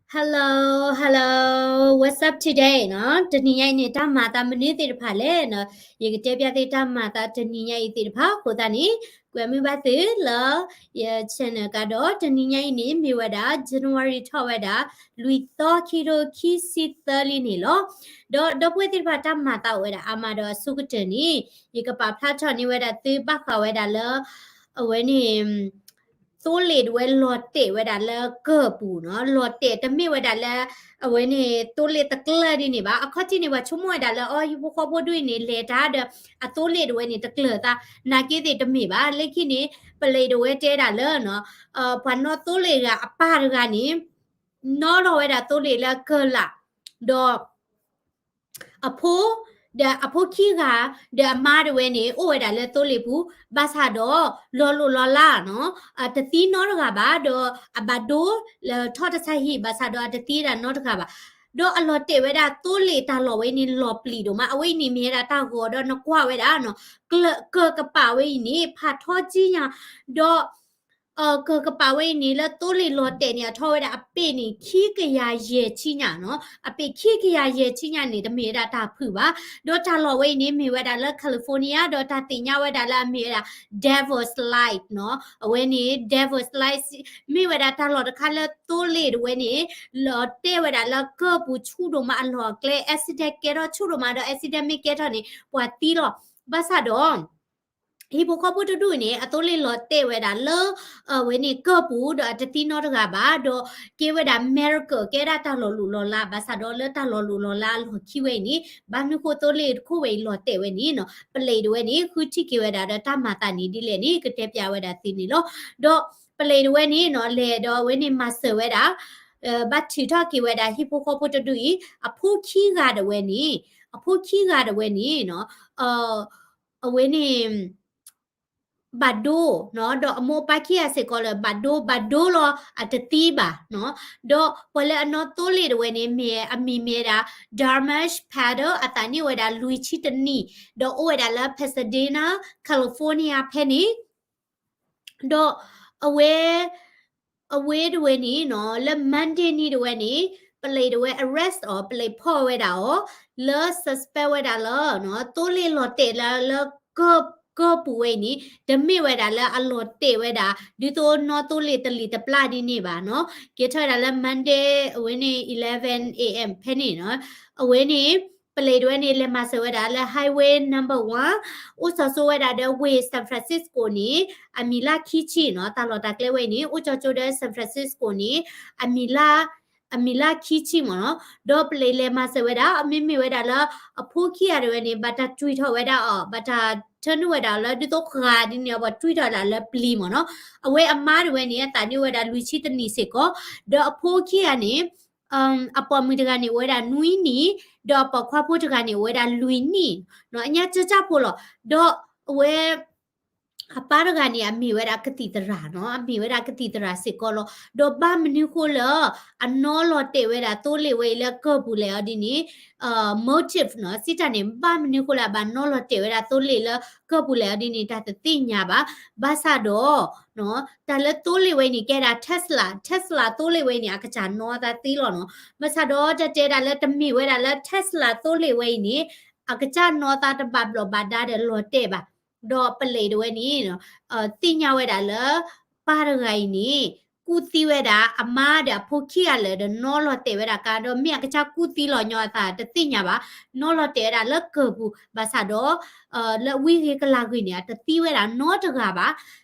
Hello, hello, what's up today နီၤ? တနံၤညါအံၤန့ၣ် တၢ်မၤသးမနုၤသ့ၣ်တဖၣ်လဲၣ်နီၤ? ယကတဲပျးသုတၢ်မၤသးတနံၤညါအံၤသ့ၣ်တဖၣ်အဃိသတးန့ၣ် ကွဲမုာ်ဘၣ်သုလၢယ channel ကဒီး တနံၤညါအံၤန့ၣ် မ့ၢ်ဝဲဒၣ် January ထီၣ်ဝဲဒၣ် လွံၢ်သီ ခံကထိခံဆံသၢလံန့ၣ်လီၤ. ဒီးဒီပုၢ်ဝဲၢ်သ့ၣ်တဖၣ် တၢ်မၤသးအိၣ်ဝဲဒၣ်အါမးဒီးအဆိကတၢၢ်န့ၣ် ယကပာ်ဖျါထီၣ်န့ၢ်ဝဲဒၣ်သုဘၣ်ဃးဝဲဒၣ်လၢ အဝဲန့ၣ် သိလ့ၣ်တဝဲလီၤတဲာ်ဝဲဒၣ်လၢကၢၢ်ပူၤနီၤ, လီၤတဲာ်တမ့ၢ်ဝဲဒၣ်လၢ အဝဲန့ၣ် သိလ့ၣ်တကျၢၢ်ဒ်န့ၣ်ဘၣ်. အခီၣ်ထံးန့ၣ် ပှၤဆိကမိၣ်ဝဲဒၣ်လၢ အီ ဟံၣ်ဖိဃီဖိဒူၣ်အံၤန့ၣ် လဲၤတၢ်ဒီး အသိလ့ၣ်တဝဲန့ၣ် တကျၢၢ်သး, နာ်က့သ့ၣ်တမ့ၢ်ဘၣ်. လၢခံန့ၣ် ပလံးတဝဲတဲဒၣ်လၢ ပှၤနီၣ်သိလ့ၣ်ဂၤအပၢ်တဂၤန့ၣ် နီၣ်ထီၣ်ဝဲဒၣ်သိလ့ၣ်လၢကၢၢ်လၢ်, ဒီး အဖိ ဒီးအဖိခံဂၤ ဒီးအမါတဝဲန့ၣ် အိၣ်ဝဲဒၣ်လၢသိလ့ၣ်ပူၤ ဘၣ်ဆၣ်ဒီး လီၤလိၢ်လီၤလးနီၤ, တသံနီတဂၤဘၣ်, ဒီးအဘၣ်ဒိ လၢထီၣ်တဆါဟံၣ် ဘၣ်ဆၣ်ဒီးအတသံဝဲဒၣ်နီတဂၤဘၣ်. ဒီးအလီၤတဲာ်ဝဲဒၣ်သိလ့ၣ်တၢ်လီၢ်ဝဲန့ၣ် လီၤပျံၤဒိၣ်မး, အဝဲအံၤန့ၣ်မ့ၢ်ဝဲဒၣ်တၢ်ဂီၤဒီးနကွၢ်ဝဲဒၣ်နီၤ, ကၢၢ်ကပၤဝဲအံၤန့ၣ် ဖးထီကံညါ, ဒီး ကၢၢ်ကပၤဝဲအံၤန့ၣ် လၢသိလ့ၣ်လီၤတဲာ်န့ၣ် အထီၣ်ဝဲဒၣ်အပ့ၢ်န့ၣ် ခံကယၤယဲၢ်ဆံညါနီၤ, အပ့ၢ်ခံကယၤယဲၢ်ဆံညါန့ၣ် တမ့ၢ်ဝဲဒၣ်တၢ်ဖုၣ်ဘၣ်. ဒီးတၢ်လီၢ်ဝဲအံၤန့ၣ် မ့ၢ်ဝဲဒၣ်လၢ California ဒီးတၢ်သ့ၣ်ညါဝဲဒၣ်လၢအမ့ၢ်ဝဲဒၣ် Devil's Slide နီၤ, အဝဲန့ၣ် Devil's Slide မ့ၢ်ဝဲဒၣ်တၢ်လီၢ်တခါလၢသိလ့ၣ်တဝဲန့ၣ် လီၤတဲာ်ဝဲဒၣ်လၢကၢၢ်ပူၤဆူၣ်ဒိၣ်မးအလီၢ်အကျဲ accident ကဲထီၣ်ဆူၣ်ဒိၣ်မးဒီး accident မ့ၢ်ကဲထီၣ်န့ၣ် ပှၤသံလီၤ. ဘၣ်ဆၣ်ဒီး ဟံၣ်ဖိဃီဖိတဒူၣ်န့ၣ် အသိလ့ၣ်လီၤတဲာ်ဝဲဒၣ်လၢ အဝဲန့ၣ်ကၢၢ်ပူၤဒီးအတသံနီတဂၤဘၣ်, ဒီးကဲဝဲဒၣ် miracle ကဲဒၣ်တၢ်လီၤလိၢ်လီၤလး, ဘၣ်ဆၣ်ဒီးလၢတၢ်လီၤလိၢ်လီၤလးအလီၢ်ခံဝဲအံၤန့ၣ် ဘၣ်မနုၤဃိသိလ့ၣ်တခိၣ်ဝဲအံၤလီၤတဲာ်ဝဲန့ၣ်နီၤ, ပလံးတဝဲန့ၣ် ဃုထံၣ်က့ၤဝဲဒၣ်ဒီးတၢ်မၤသးန့ၣ်ဒ်လဲၣ်န့ၣ် ကတဲပျးဝဲဒၣ်သုန့ၣ်လီၤ. ဒီးပလံးတဝဲန့ၣ်နီၤ လဲၤဒီးအဝဲန့ၣ်မၤစၢၤဝဲဒၣ် ဘၣ်ထုးထီၣ်က့ၤဝဲဒၣ်ဟံၣ်ဖိဃီဖိတဒူၣ်အံၤ အဖိခံဂၤတဝဲန့ၣ်, အဖိခံဂၤတဝဲန့ၣ်နီၤ အဝဲန့ၣ် ဘၣ်ဒိနီၤ, ဒီးအမိၢ်အပၢ်ခံဂၤစ့ၢ်ကီးလၢဘၣ်ဒိ ဘၣ်ဒိလီၤအတသံဘၣ်နီၤ, ဒီးပှၤလၢအနီၣ်သိလ့ၣ်တဝဲန့ၣ် မ့ၢ်အမံၤမ့ၢ်ဝဲဒၣ် Dharmesh Patel အသးန့ၢ်ဝဲဒၣ်လွံၢ်ဆံတနံၣ်, ဒီးအိၣ်ဝဲဒၣ်လၢ Pasadena California ဖဲန့ၣ် ဒီးအဝဲ အဝဲတဝဲန့ၣ်နီၤ လၢ Monday နံၤတဝဲန့ၣ် ပလံးတဝဲ arrest အီၤ, ပလံးဖီၣ်ဝဲဒၣ်အီၤ လၢ suspect ဝဲဒၣ်လၢ သိလ့ၣ်လီၤတဲာ်လၢ လၢ ကၢၢ်ပူၤဝဲအံၤန့ၣ် တမ့ၢ်ဝဲဒၣ်လၢအလီၤတဲာ်ဝဲဒၣ် ဒ်သိးနီၣ်သိလ့ၣ်တလံၤတပျၢ်ဒ်န့ၣ်ဘၣ်နီၤ, ကဲထီၣ်ဝဲဒၣ်လၢ Monday အဝဲန့ၣ် eleven a.m. ဖဲန့ၣ်နီၤ, အဝဲန့ၣ် ပလံးတဝဲန့ၣ် လဲၤမၤစၢၤဝဲဒၣ်လၢ Highway number one အိၣ်စီၤစိဝဲဒၣ်ဒီးဝ့ၢ် San Francisco န့ၣ် အမံၤလၢခံဆံနီၤ, တၢ်လီၢ်တၢ်ကျဲဝဲအံၤန့ၣ် အိၣ်စီၤစိဒီး San Francisco န့ၣ် အမံၤလၢ အမံၤလၢခံဆံမ့ၢ်နီၤ, ဒီးပလံးလဲၤမၤစၢၤဝဲဒၣ် မ့မ့ၢ်ဝဲဒၣ်လၢ အဖိခံဂၤတဝဲန့ၣ် ဘၣ်တၢ်တွံၢ်ထီၣ်ဝဲဒၣ်အီၤ, ဘၣ်တၢ်ထၢနုာ်ဝဲဒၣ်လၢ ဒ်သိးဃာ်ဒ်န့ၣ် အဝဲတွံၢ်ထီၣ်ဒၣ်လၢပျံၤမ့ၢ်နီၤ, အဝဲအမါတဝဲန့ၣ် အသးန့ၢ်ဝဲဒၣ်လွံၢ်ဆံတနံၣ်စ့ၢ်ကီး, ဒီးအဖိခံဂၤန့ၣ် အပိာ်မုၣ်တဂၤန့ၣ် အိၣ်ဝဲဒၣ်နွံနံၣ်, ဒီးအပိာ်ခွါဖိတဂၤန့ၣ် အိၣ်ဝဲဒၣ်လွံၢ်နံၣ်, အညါကၢကၢဖိလီၤ, ဒီးအဝဲ အပၢ်တဂၤန့ၣ် အမ့ၢ်ဝဲဒၣ်ကသံၣ်သရၣ်နီၤ, အမ့ၢ်ဝဲဒၣ်ကသံၣ်သရၣ်စ့ၢ်ကီးလီၤ, ဒီးဘၣ်မနုၤဃိလၢ အနီၣ်လီၤတဲာ်ဝဲဒၣ်သိလ့ၣ်ဝဲအံၤလၢကၢၢ်ပူၤလဲၣ်အီၤဒ်န့ၣ် motive နီၤ, စံးတၢ်န့ၣ် ဘၣ်မနုၤဃိလၢအဘၣ်နီၣ်လီၤတဲာ်ဝဲဒၣ်သိလ့ၣ်လၢကၢၢ်ပူၤလဲၣ်အီၤဒ်န့ၣ် တၢ်တသ့ၣ်ညါဘၣ်, ဘၣ်ဆၣ်ဒီး တၢ်လၢသိလ့ၣ်ဝဲအံၤန့ၣ် ကဲဒၣ် Tesla, Tesla သိလ့ၣ်ဝဲအံၤန့ၣ် အကစၢ်နီၣ်အသးသ့လီၤနီၤ, ဘၣ်ဆၣ်ဒီးတၢ်တဲဒၣ်လၢတမ့ၢ်ဝဲဒၣ်လၢ Tesla သိလ့ၣ်ဝဲအံၤန့ၣ် အကစၢ်နီၣ်သးတဘၣ်ဘျီးဘၣ်ဒါဒီးလီၤတဲာ်ဘၣ်, ဒီးပလံးတဝဲန့ၣ် သ့ၣ်ညါဝဲဒၣ်လၢ ပၢ်တဂၤအံၤန့ၣ် ကူၣ်သံဝဲဒၣ် အမါဒီးအဖိခံဂၤလၢာ်ဒီးနီၣ်လီၤတဲာ်ဝဲဒၣ်ကါ, ဒီးမ့ၢ်အကစၢ်ကူၣ်သံလီၤညီအသးတသ့ၣ်ညါဘၣ်, နီၣ်လီၤတဲာ်ဝဲဒၣ်လၢကၢၢ်ပူၤ, ဘၣ်ဆၣ်ဒီး လၢဝံၤဂ့ၤကလၤဂ့ၤန့ၣ် အတသံဝဲဒၣ်နီတဂၤဘၣ်, ဒီး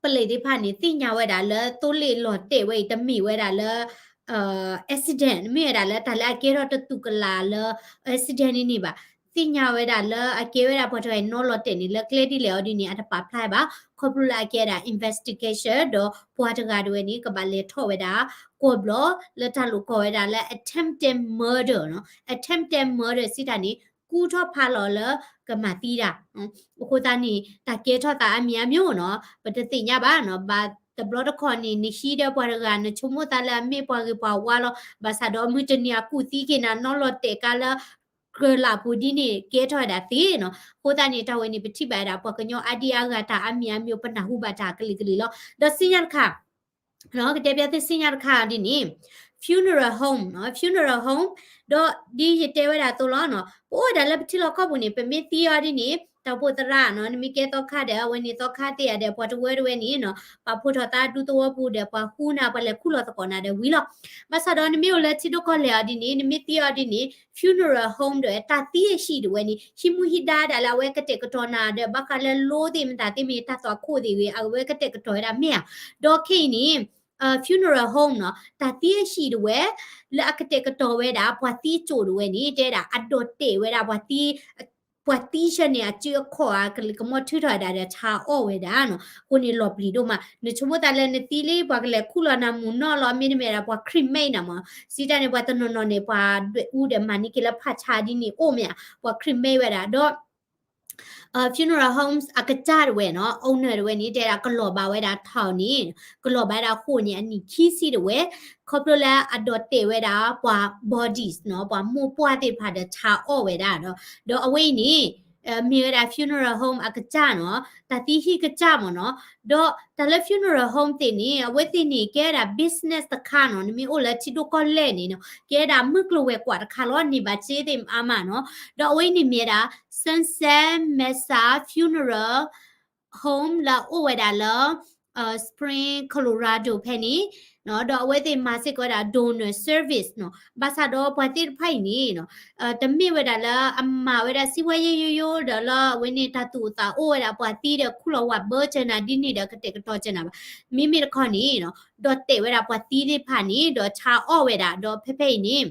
ပလံးသ့ၣ်တဖၣ်န့ၣ် သ့ၣ်ညါဝဲဒၣ်လၢသိလ့ၣ်လီၤတဲာ်ဝဲအံၤ တမ့ၢ်ဝဲဒၣ်လၢ accident, မ့ၢ်ဝဲဒၣ်လၢတၢ်လၢအကဲထီၣ်တတူၢ်ကလာ်လၢ accident န့ၣ်န့ၣ်ဘၣ်, သ့ၣ်ညါဝဲဒၣ်လၢအကဲဝဲဒၣ်ပှၤတဂၤအံၤနီၣ်လီၤတဲာ်န့ၣ် လၢကျဲဒ်လဲၣ်အီၤဒ်န့ၣ် အတပာ်ဖျါဘၣ်, ခီဖျိလၢအကဲဒၣ် investigation ဒီးပှၤတဂၤတဝဲန့ၣ် ကဘၣ်လဲၤထီၣ်ဝဲဒၣ် ကွီၢ်ဘျီၣ်လၢတၢ်လိာ်ကိးဝဲဒၣ်လၢ attempted murder နီၤ, attempted murder စံးတၢ်န့ၣ် ကူၣ်ထီၣ်ဖးလီၤလၢကမၤသံတၢ်, အဃိသတးန့ၣ် တၢ်ကဲထီၣ်သးအါမံၤအါမံၤနီၤ, ပတသ့ၣ်ညါဘၣ်နီၤ, ဘၣ်တဘျီတခီၣ်န့ၣ် နဟံးဒီးပှၤတဂၤ နဆိကမိၣ်သးလၢအမ့ၢ်ပှၤဂ့ၤပှၤဝါလီၤ, ဘၣ်ဆၣ်ဒီးမုၢ်တနံၤအကူၣ်သံက့ၤနၤ နီၣ်လီၤတဲာ်ကါလၢ ကြၢးလၢ်ပူၤဒ်န့ၣ် ကဲထီၣ်ဝဲဒၣ်သ့နီၤ, အဃိသတးန့ၣ် တၢ်ဝဲန့ၣ် ပထံၣ်ဘၣ်ဝဲဒၣ် ပှၤကညီအါဒံအါဂၤတၢ်အါမံၤအါမံၤ ပနၢ်ဟူဘၣ်တၢ်ကလုာ်ကလုာ်လီၤ, ဒီးစံးညါတခါ ကတဲပျီသုစ့ၢ်ညါတခါဒ်န့ၣ် funeral home နီၤ, funeral home ဒီးဒ်ယတဲဝဲဒၣ်အသိးလီၤနီၤ, ပအိၣ်ဝဲဒၣ်လၢပထံလီၢ်ကီၢ်ပူၤန့ၣ် ပမ့ၢ်သံအီၤဒ်န့ၣ် တၢ်အိၣ်ဖှိၣ်သရၣ်နီၤ, နမ့ၢ်ကဲသီခါဒီး အဝဲန့ၣ်သီခါသ့ၣ်ဧါဒီး ပှၤတဝၢတဝဲန့ၣ်နီၤ, ပာ်ဖှိၣ်ထီၣ်သးဒူသဝီပူၤဒီး ပှၤဃုနၤ ပှၤလဲၤခူၣ်လီၤသကိးနၤဒီးဝံၤလီၤ. ဘၣ်ဆၣ်ဒီးနမ့ၢ်အိၣ်လၢထံဒိၣ်ကီၢ်လဲၢ်အီၤဒ်န့ၣ် နမ့ၢ်သံအီၤဒ်န့ၣ် funeral home ဒီးတၢ်သံအဟံၣ်တဝဲန့ၣ် ဟံးမူဟံးဒါဒၣ်လၢအဝဲကတဲာ်ကတီၤနၤဒီး ဘၣ်ဃးလၢလိသ့ၣ်မတၤသ့ၣ်မ့ၢ်တၢ်သွၣ်ခိၣ်သ့ၣ်ဂ့ၤ အဝဲကတဲာ်ကတီၤဝဲဒၣ်မ့ၢ်ဧါ. ဒီးခဲအံၤန့ၣ် funeral home နီၤ, တၢ်သံအဟံၣ်တဝဲ လၢအကတဲာ်ကတီၤဝဲဒၣ် ပှၤသံကၠိၣ်တဝဲန့ၣ် တဲဒၣ်အဒိးတဲာ်ဝဲဒၣ်ပှၤသံ ပှၤသံဆၢန့ၣ် အစုအခီၣ်ဧါ ကမီထုးထီၣ်ဝဲဒၣ်ဒီးဆါအီၣ်ဝဲဒၣ်နီၤ, အဃိန့ၣ်လီၤပျံၤဒိၣ်မး. နဆိကမိၣ်သးလၢနသံလံ ပှၤကလဲၤခူၣ်လီၤနၤမူၤနီၢ်လီၤ မ့တမ့ၢ်ဒၣ်ပှၤ cremate နၤမး, စံးတၢ်န့ၣ် ပှၤတနီၤနီၤန့ၣ် ပှၤဒွဲၣ်အူဒီးမၤန့ၢ်က့ၤလၢဖးဆါဒ်န့ၣ်အိၣ်မ့ၢ်ဧါ, ပှၤ cremate ဝဲဒၣ်ဒီး funeral homes အကစၢ်တဝဲနီၤ owner တဝဲန့ၣ် တဲဒၣ်ကလီၤဘၣ်ဝဲဒၣ်ထီၣ်န့ၣ် ကလီၤဘၣ်ဝဲဒၣ်ဃိာ်န့ၣ် အနံၣ်ခံဆံတဝဲ, ခီဖျိလၢအဒိးတဲာ်ဝဲဒၣ်ပှၤ bodies နီၤ, ပှၤမိၢ်ပှၢ်သ့ၣ်တဖၣ်ဒီးဆါအီၣ်ဝဲဒၣ်ဒီး ဒီးအဝဲအံၤန့ၣ် မ့ၢ်ဝဲဒၣ် funeral home အကစၢ်နီၤ, တၢ်သံဟံၣ်ကစၢ်မ့ၢ်နီၤ, ဒီးတၢ်လၢ funeral home သ့ၣ်န့ၣ် အဝဲသ့ၣ်န့ၣ် ကဲဝဲဒၣ် business တခါနီၤ, နမ့ၢ်အိၣ်လၢထံဒိၣ်ကီၢ်လဲၢ်န့ၣ်နီၤ ကဲဝဲဒၣ်မုၢ်ကျိၤဝဲၤကွာ်တခါလီၤ, န့ၢ်ဘၣ်စ့သ့ၣ်အါမးနီၤ, ဒီးအဝဲအံၤန့ၣ်မ့ၢ်ဝဲဒၣ် Sunset Mesa Funeral Home လၢအအိၣ်ဝဲဒၣ်လၢ Spring Colorado ဖဲန့ၣ် ဒီးအဝဲသ့ၣ်မၤစ့ၢ်ကီးဝဲဒၣ် donor service နီၤ, ဘၣ်ဆၣ်ဒီးပှၤသ့ၣ်တဖၣ်အံၤန့ၣ် တမ့ၢ်ဝဲဒၣ်လၢအမၤဝဲဒၣ်စံးဝဲယိယိယိဒီးလၢအဝဲန့ၣ် တၢ်သူၣ်အိၣ်သးအိၣ်ဝဲဒၣ်ပှၤသံဒီးခူၣ်လီၤဝးဘၢစၢၤနၤဒ်န့ၣ်ဒီးကတဲာ်ကတီၤစၢၤနၤဘၣ်. မ့မ့ၢ်တခီန့ၣ် ဒီးတဲာ်ဝဲဒၣ်ပှၤသံသ့ၣ်တဖၣ်န့ၣ် ဒီးဆါအီၣ်ဝဲဒၣ် ဒီးဖဲဖဲအံၤန့ၣ်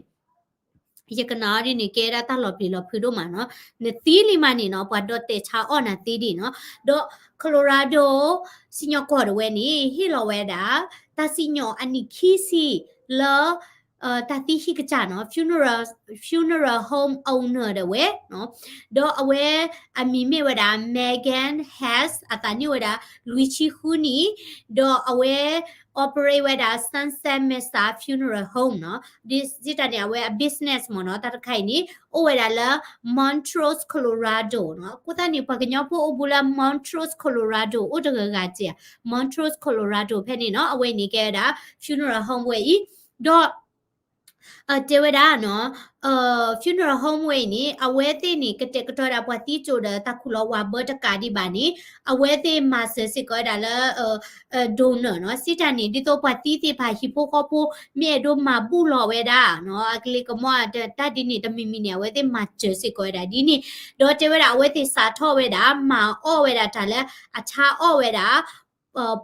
ယကနၣ်အီၤဒ်န့ၣ် ကဲဒၣ်တၢ်လီၤပျံၤလီၤဖုးဒိၣ်မးနီၤ, နသံလံမးန့ၣ်နီၤ ပှၤဒီးတဲာ်ဆါအီၣ်နၤသ့ဒ်နီၤ, ဒီး Colorado စံၣ်ညီၣ်ကွီၢ်တဝဲန့ၣ် ဟ့ၣ်လီၤဝဲဒၣ် တၢ်စံၣ်ညီၣ်အနံၣ်ခံဆံလၢ တၢ်သံဟံၣ်ကစၢ်နီၤ funeral, funeral home owner တဝဲ, ဒီးအဝဲအမံၤမ့ၢ်ဝဲဒၣ် Megan Hess အသးနံၣ်အိၣ်ဝဲဒၣ် လွံၢ်ဆံဃုနံၣ်, ဒီးအဝဲ operate ဝဲဒၣ် Sunset Mesa Funeral Home နီၤ, ဒ်စံးတၢ်န့ၣ် အဝဲအ business မ့ၢ်နီၤ တၢ်တခါအံၤန့ၣ် အိၣ်ဝဲဒၣ်လၢ Montrose Colorado နီၤ, အဃိသတးန့ၣ် ပှၤကညီဖိအိၣ်ဘူးလၢ Montrose Colorado အိၣ်တဂၤဂၤက့ၤဧါ, Montrose Colorado ဖဲန့ၣ်နီၤ အဝဲအံၤန့ၣ်ကဲဝဲဒၣ် funeral home ဝဲအံၤ, ဒီး တဲဝဲဒၣ်နီၤ funeral home ဝဲအံၤန့ၣ် အဝဲသ့ၣ်န့ၣ် ကတဲာ်ကတီၤဒၣ်ပှၤသံကၠိၣ်ဒီးတၢ်ခူၣ်လီၤဝးဘၢတကးဒံးဘၣ်န့ၣ် အဝဲသ့ၣ်မၤစၢၤစ့ၢ်ကီးဝဲဒၣ်လၢ donor နီၤ, စံးတၢ်န့ၣ် ဒ်သိးပှၤသံသ့ၣ်တဖၣ်ဟံၣ်ဖိဃီဖိ မ့ၢ်အဲၣ်ဒိးမၤဘူၣ်လီၤဝဲဒၣ်နီၤ အကလ့ကမီၣ်တၢ်ဒ်န့ၣ် တမံၤမံၤန့ၣ် အဝဲသ့ၣ်မၤစၢၤစ့ၢ်ကီးဝဲဒၣ်ဒ်န့ၣ်, ဒီးတဲဝဲဒၣ်အဝဲသ့ၣ်စးထီၣ်ဝဲဒၣ် မၤအီၣ်ဝဲဒၣ်တၢ်လၢအဆါအီၣ်ဝဲဒၣ်